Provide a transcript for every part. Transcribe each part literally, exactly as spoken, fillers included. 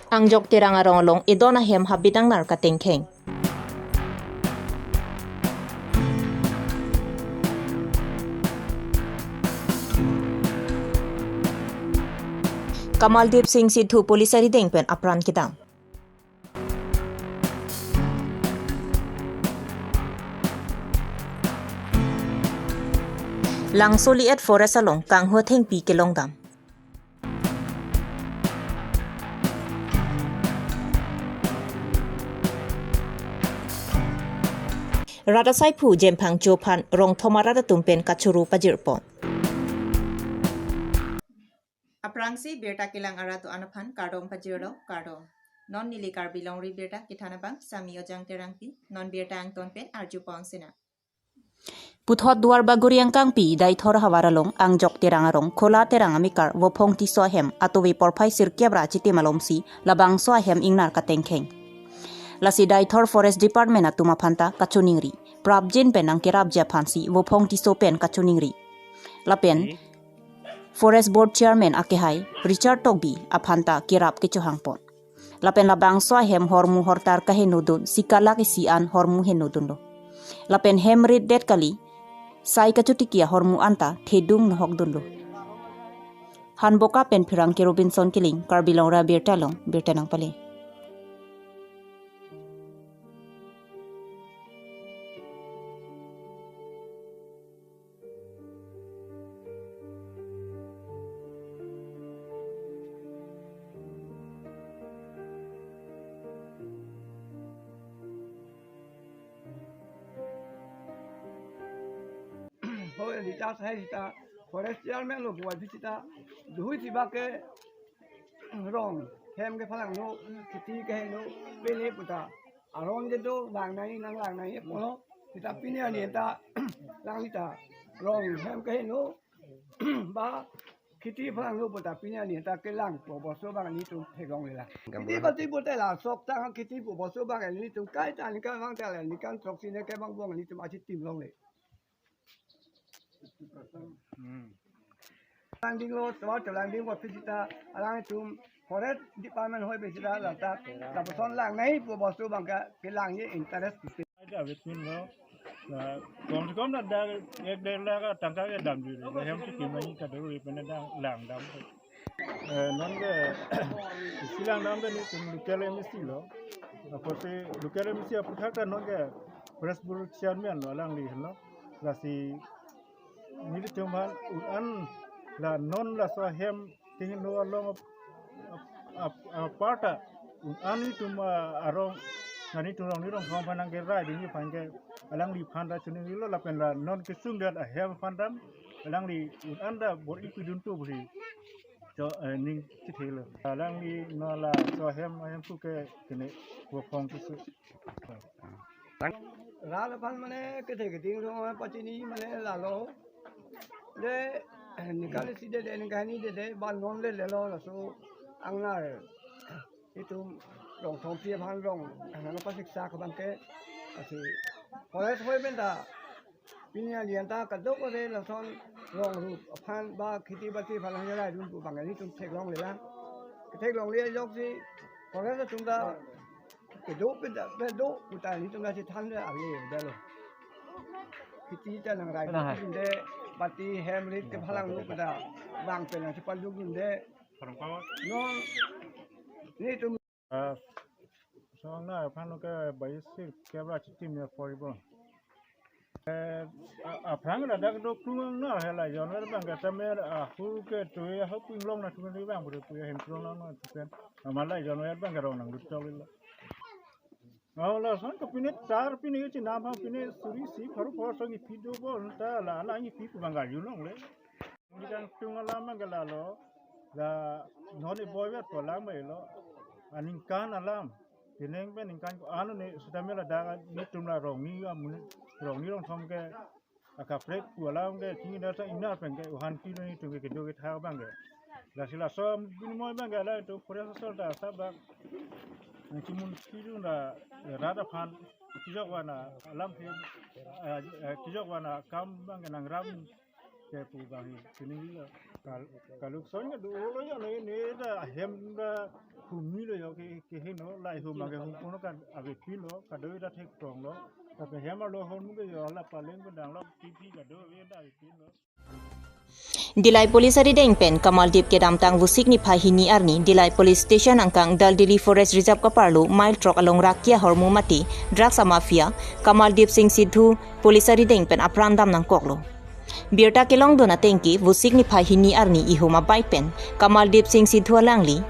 Angjok Terang arong along edon ahem habit angnar katengkheng. Kamaldeep Singh Sidhu police arideng pen apran kedam. Langso Liet Forest along kanghu athengpi kelongdam. Rat asaiphu Jemphang Chophan rongthom arat atum pen kachoro pajirpon. Aphrangsi birta kelang arat do-an aphan kardom pajirlo, kardom. Non neli Karbi Longri Birta kethan abang Sami Ojang Terangpi, non birta angton pen arjupon sinang. Puthot Duar Bagori angkangpi Deithor havar along Angjok Terang arong Khola Terang amekar Vophong Tisso ahem atovi porphai sirkep ra chitim alomsi labangso ahem ingnar katengkheng. Lasi Deithor Forest Department atum aphanta kachoningri, prapjin pen nangkerapji aphansi Vophong Tisso pen kachoningri. Lapen Forest Board Chairman akehai Richard Tokbi aphanta kerap kechohangpon. Lapen labangso ahem hormu hortar kahenodun, sikalak isi an hormu henodunlo. Lapen hem rit det kali, sai kachotiki ahormu anta thedung nohokdunlo. Hanboka pen Pherangke Robinson Killing, Karbi Longri Abirta along birta nangpale. Hoi, Richard hai sita, Forest Chairman lo buat sita, duhui sibak ke rong, hem kephalangno, kheti keheno, pele puta. Aron kedo, lang nai, nanglang nai, polo. Sita pini ani ta, lang sita, rong, hem keheno, ba, kheti phalangno puta pini ani ta kelangpo bosomar abang nelitum theklonglelang. Kheti bati puta la sok tang kheti pu bosomar abang nelitum kaita ningkan vang ta la ningkan throksi ne kevang abang nelitum achitim longle. Hmm. Langdinglo, tovar langdingpo phi sita, alangtum Forest Department hoi pen sita, la ta, lapuson lang nai pu bosomar abang ke, kelangji interest. Ada within lo, la, kom se kom na dak ek der lakh tangka kedamji, la hem chitim nangji kadokave pen dak langdam. Eh, non ke, isi langdam ke nelitum local M A C lo. Apotsi local M A C aputhak ta non ke Forest Board Chairman lo, alangli lo. Lasi nelitum aphan un-an la non laso ahem keheno along ap-, ap-, ap-, aparta un-an nelitum, ah, arong, nelitum rongni rongthom aphan nangkerai dini aphan ke alangliphan ta choningrilo lapen la non kesung det ahem aphan dam alangli un-an ta bor-i pidun tu bri. Cho, eh, ning chithelo. Alangli non laso ahem, ahem su ke kene Vophong Tisso. Rat aphan mane kethe keding rong pachini mane lalo. De, ningkan isi dede, ningkan hini dede, ba non le lelo laso angnar. Itum rongthompi aphan rong, nang pasiksak abang ke, asi, forest hoi pen ta, pini ani anta kadokave lason rong rup aphan ba kheti bati aphan nangkeraidun pu abang nelitum theklonglelang. Theklongle ajoksi, forest atum ta, kedo peda, pedo, puta nelitum ta chethan le ale dalo. Kheti ta nangraidunde, bati hem rit kephalangno puta, bang pen nangchepalukdunde. Non, nelitum. Ah, so na aphan ke bai sirkep ra chitim ya poribo. Eh, a-, aphrang ladak do krung na hela jonver abang kata mer ahu ke tuya ho pinglong na tumen abang buru tuya hem krung na na tupen. Amalai jonver abang ke rong nanglut chok lo. Oh, lason ke pine tar pine chinam ha pine suri si pharu phor so ngipi do bo ta la la ngipi pu abang ga yulong le. Ningkan tung alam abang ke lalo, la non iboi vet po alam lo, aningkan alam, tineng pen ningkan ko-an ne sita mela da nelitum la rongni amun, rongni rongthom ke akaprek pu alam ke tinggi data ingnar pen ke uhan kilo nelitum ke kedo ketha abang ke. Lasi laso binimoi abang ke la itu Forest Asol ta sabak nangchimun kilo la rat aphan kijok wana alam ke, eh, eh, kijok wana kam abang ke nangram ke pu abang hi, sining lo. Kal-, kaluk son ka do lo yo ne, ne da hem da humi lo yo ke, ke he no, lai hum age hum kono ka ave pi lo, ka do da thek tong lo, ka pe hem arlo hon ke yo la paleng ke dang lo, pi pi ka do ave da ave pi lo. Dillai Police arideng pen Kamaldeep kedamtang Vosik niphai hini arni Dillai Police Station angkang Daldeli Forest Reserve kaparlo mile throk along Rakia ahormu mate drugs amafia Kamaldeep Singh Sidhu Police arideng pen apran dam nangkoklo. Birta kelongdun atengke Vosik niphai hini arni ihum abike pen Kamaldeep Singh Sidhu alangli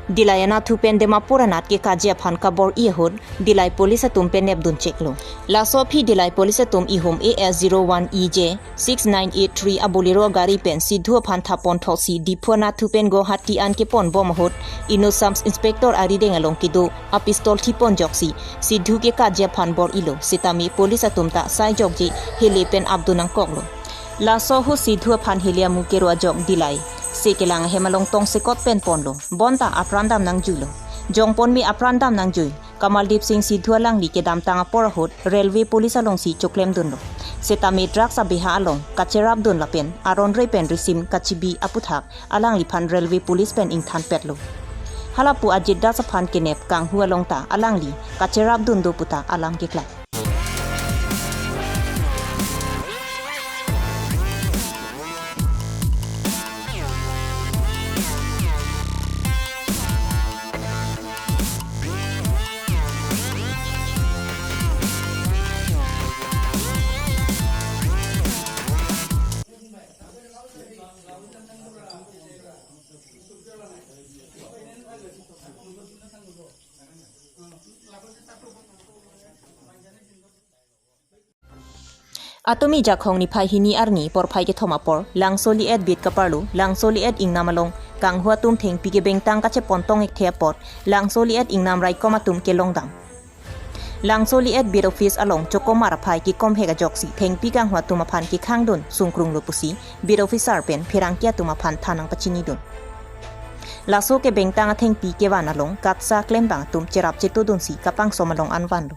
Dillai anatthu pen Dimapur anat kekaji aphan kabor-i ahut Dillai Police atum pen nepdun cheklo. Laso aphi Dillai Police atum ihum A S zero one E J six nine eight three a Bolero gari pen Sidhu aphan thapon thotsi Diphu anatthu pen Guwahati an kepon bom ahut Inno Sub Inspector arideng along kedo a pistol thipon joksi Sidhu kekaji aphan bor-ilo, sitame police atum ta sai jokje hele pen apdun nangkoklo. Laso ahut Sidhu aphan hele amu kero ajok Dillai se kelang ahem along tongsekot pen ponlo. Bonta apran dam nangjuilo. Jongpon me apran dam nangjui. Kamaldeep Singh Sidhu alangli kedamtang apor ahut railway police alongsi choklemdunlo. Sitame drugs abeha along kacherapdun lapen aron re pen risim kachibi aputhak alangliphan railway police pen ingthanpetlo. Halapu Ajit Das aphan kenep kanghu along ta alangli kacherapdun do puta alam keklang. Atumi Jakhong niphai hini arni porphai kethom apor Langsoli et bit kaparlo Langsoli et ingnam along kanghu atum thengpi kebengtang kachepontong ekthe apot Langsoli et ingnam raikom atum kelongdam. Langsoli et bit office along chokomar aphai kekom hek ajoksi thengpi kanghu atum aphan kekhangdun sungkrunglo pusi bit officer pen pherangke atum aphan than nangpachinidun. Laso kebengtang athengpi kevan along KATSA klembang atum cherap chetodunsi kapangsom along an vanlo.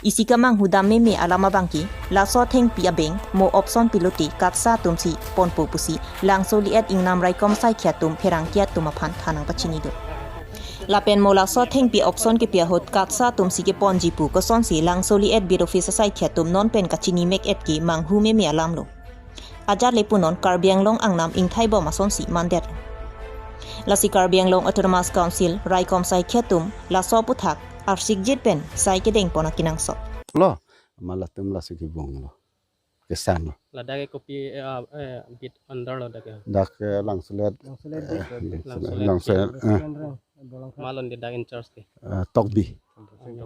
Isi kemanghu dam meme alam abangke laso athengpi abeng mo opson pilote KATSA atumsi ponpo pusi Langsoli et ingnam raikom saikhia atum pherangke atum aphan than nangpachinidun. Lapen mo laso athengpi opson kepi ahut KATSA atumsi keponji pu kosonsi Langsoli et bit office asaikhia atum non pen kachini mek et ke manghu meme alamlo. Ajat le punon Karbi Anglong angnam ingthai bom asonsi mandetlo. Lasi Karbi Anglong Autonomous Council raikom saikhia atum laso aputhak arsikjit pen sai kedengpon akenangsot. Lo, ma latum laso kibong lo. Kesan lo. Ladak ke kopi, eh, ah, eh, bit under lo dak ke. Dak, eh, Langsoli et. Langsoli et. Eh, Langsoli et. Langsoli et, eh. Malon de dak in charge ke. Eh, Tokbi.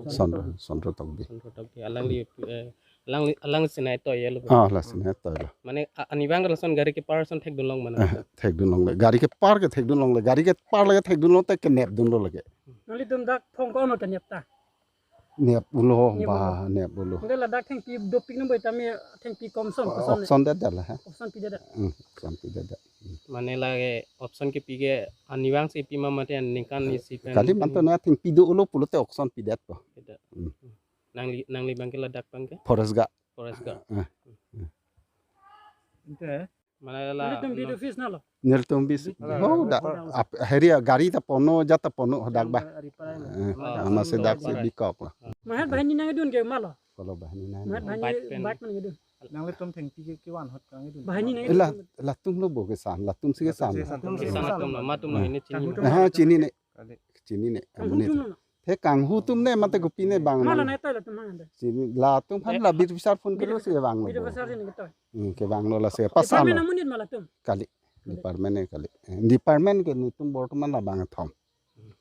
Sondro, Sondro Tokbi. Sondro Tokbi. Alangli, eh, alangli, alangli sinai toilo. Ah, la sinai toilo. Mane, a-, arnivang lason gari kepar ason thekdunlong mane. Eh, thekdunlongle. Gari kepar ke thekdunlongle. Gari kepar lake thekdunlong te kenepdunlo lake. Nanglitum dak thong ko ma kenep ta? Nep ulo, nep ulo. Ba, nep ulo. Nde ladak thengpi dopik nang boi tame thengpi komson, oh, koson. Opson det det la, ha? Opson pi det det. Hmm, opson pi det det. Hmm. Mane lake opson kepi ke arnivang si pi ma mate ningkan isi pen. Kali manto na thengpi do ulo pulote opson pi detpo. Pi det. Hmm. Nangli, nangli abangke ladak abangke? Forest Guard. Forest Guard. Eh. Ante? Mane la nelitum beat office nalo. Nelitum bis. Ala, ho ala, da. Ala. Ap-, heri ya, gari ta ponlo, jat ta ponlo, hodak ba. Ari parai. Eh, oh, ama si dak si bikok lo. Mahat banghini nangdun ke malo? Kolo banghini nang. Mahat banghini bike pen. Bike nangdun. Nanglitum thengpi ke kevan ahut nangdun. Banghini nang. Ila, latum lo bo kesan, latum si kesan. Latum si kesan. Kesan atum lo, matum lo ini chini. Kanghu atum lo. Aha, chinine. Kali. Chinine. Kanghu atum lo. He kanghu atum ne mate kopi ne bang. Mala nang. Nai ta latum hang anda. Chinine, latum aphan, eh, la beat officer phone kelo si bang lo. Beat officer si nang ketok. Hmm, kevanglo lasi pasang. Department amonit ma latum? Kali. Kali. Department ne kali. Eh, department ke nelitum bortoman labang kethom.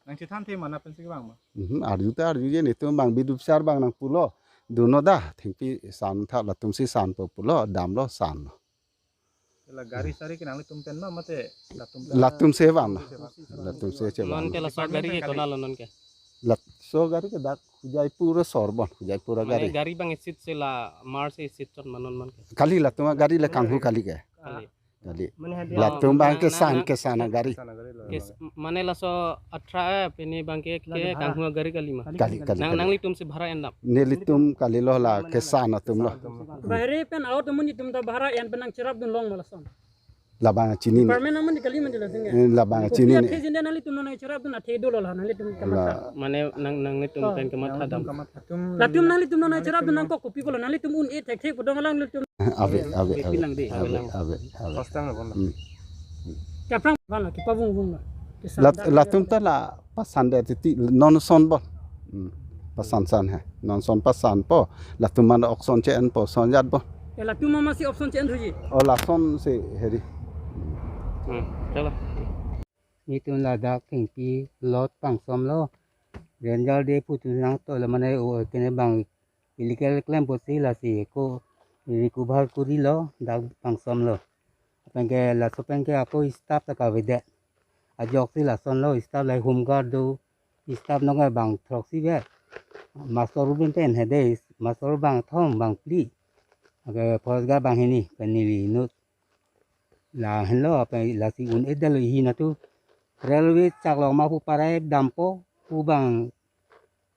Nangchethan the ma lapen si kevang ma? Mhm, arju ta arjuje, nelitum abang beat officer abang nangpulo. Dunnon da, thengpi san tha, latum si sanpo pulo, damlo sanlo. La gari sari ke nanglitum pen ma mate latum pen? Latum si van. Latum si van. Latum si chevan. Non ke laso gari ke konat lo non ke? Laso gari ke dak Hojaipur Sorbon, Hojaipur. Mane gari. Gari abang seat si la mar si seat chot ma non man ke? Kali latum gari le kanghu kali ke. Kali. Kali. Mane hadi. Latum abang kesan, kesan gari. Kesan gari lo. Kes-, mane laso athra, eh, pini abangke ke kanghu gari kali ma? Kali, kali, kali. Nang, nanglitum si bhara endam? Nelitum kalilo, la kesan atum lo. Bahari pen out amonit atum ta bhara en pen nangcherapdunlong ma lason? Labang chinine. Department nangman di kali man jala sing ya. Eh, labang chinine. Kopi athe jin de nanglitum non cherapdun athe dolo la nanglitum kamatha. La- Mane nang nanglitum Oh. pen kamatha dam. Latum nanglitum non cherapdun nangkok kopi pulo nanglitum un-e thekthe pudong alanglitum. Ave, ave, ave. Bilang de, ave, bilang. Ave, ave. Pastang na bon. Hmm. Kaprang bala kipavung vung la. Lat- Latum ta la pasan de titi non son bon. Hmm. Pasan san he. Non son pasanpo. Latum man opson che-enpo, son jatpo. Ya latum mama si opson che-en thuji. O lason si heri. Hmm. Chalo. Nelitum ladak Kengpi lot pangsomlo. Ranger DAF atum nangtoi lo mane o kene bang illegal klempo si lasi ako recover kurilo dak pangsomlo. Penke laso penke ako staff ta kavedet. Ajoksi lasonlo staff lahai home guard do staff nonke bang throksi vet. Master Ruben pen hede master bang thom bang phli. Ake forest guard bang hini pen neli inut. Lahenlo pen lasi un-edetlo hini atu. Railway chak longma pu parai dampo pu bang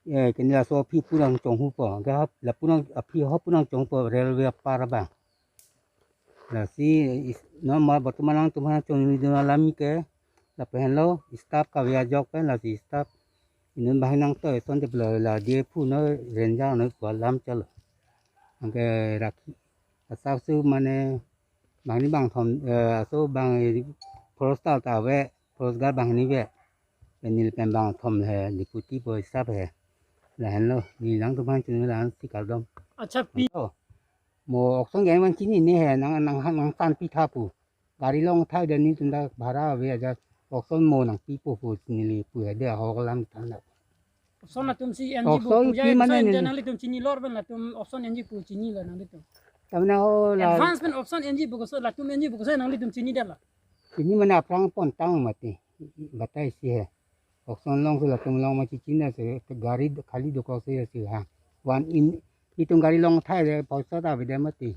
eh, kini laso aphi pu nangchonghupo. Ga hap, lapu nang aphi hap pu nangchonghupo railway apar abang. Lasi is- no ma bottom nangtum aphan chongnidun alam ke lapen lo staff kave ajok pen lasi staff inut bang nangtoi son de plo la DAF no ranger no ko alam chalo. Anke rakhi asap su mane bang ni bang thom eh, aso bang eh, forest tal ta ave forest guard bang ni ave. Pen neli pen bang thom he deputy po staff he. Lahenlo neli nangtum aphan chini lahensi kardom. Acha pi. Oh. Mo opson geng man chinine he nang nang nang san pitha pu. Gari longthai de nelitum ta bhara ave aja opson mo nangpipo pu neli pu hede ahok alam than da. Opson latum si enji pu Opson puja pi mane opson enji neli- nanglitum chinilo pen latum opson enji pu chinilo nanglitum. Tamna ho la Advance pen opson enji pu koso latum enji pu koso nanglitum chinidetlo. Chini mane aphrang pontang mati. Batai si he. Opson long si latum long ma chichinine si gari khali dokok si si ha. One in itum gari longthai de poisa ta avedet mati.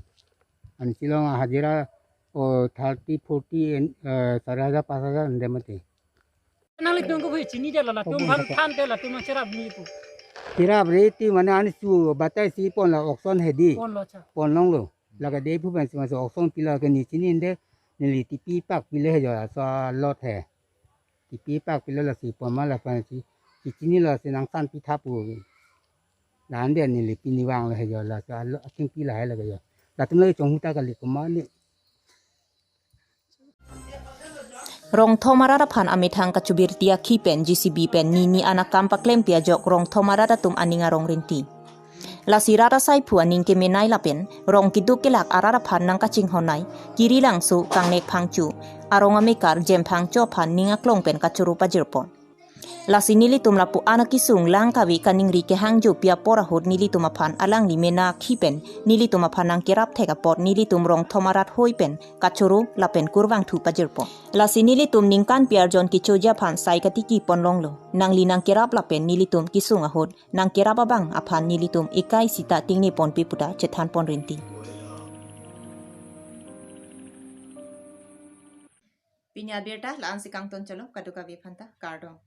Ansi long hajira o thirty, forty en eh, sare hajar, pas hajar ende mati. Nanglitum ko hui chinidetlo latum aphan than te latum nangcherap ni pu. Cherap re ti mane ansi batai si ponlo opson hedi. Ponlo cha. Ponlonglo. Lake DAF pen si masi opson pilo ke neli chinine de neli tipi pak pilo he jo aso lot he. Tipi pak pilo lasi pon ma lapen si si chinilo si nang san pitha pu. Lahen de neli pini vanglo he jo laso alo ating pila he lake jo. Latum lake chonghu ta kali komat ni. Rongthom arat aphan amethang kachobirti akhi pen JCB pen nini anakam paklempi ajok Rongthom arat atum aning arong rinti. Lasi rat asai phu aning kemenei lapen rong keduk kelak arat aphan nangkachinghonnei Kirilangso, Kangnek Phangcho, arong amekar Jem Phangcho aphan ning aklong pen kachoro pajirpon. Lasi nelitum lapu-an akesung lang kave kaningri kehangjo pi apor ahut nelitum aphan alangli mena akhi pen nelitum aphan nangkerap thek apot nelitum Rongthom arat hoi pen kachoro lapen kurvangthu pajirpon. Lasi nelitum ningkan pi arjon kechoji aphan sai katiki ponlonglo. Nangli nangkerap lapen nelitum kesung ahut nangkerap abang aphan nelitum ekai sita tingne ponpe pu ta chethan pon rinti. Pini abirta la-an si kangton chalo, kadokave aphanta kardom.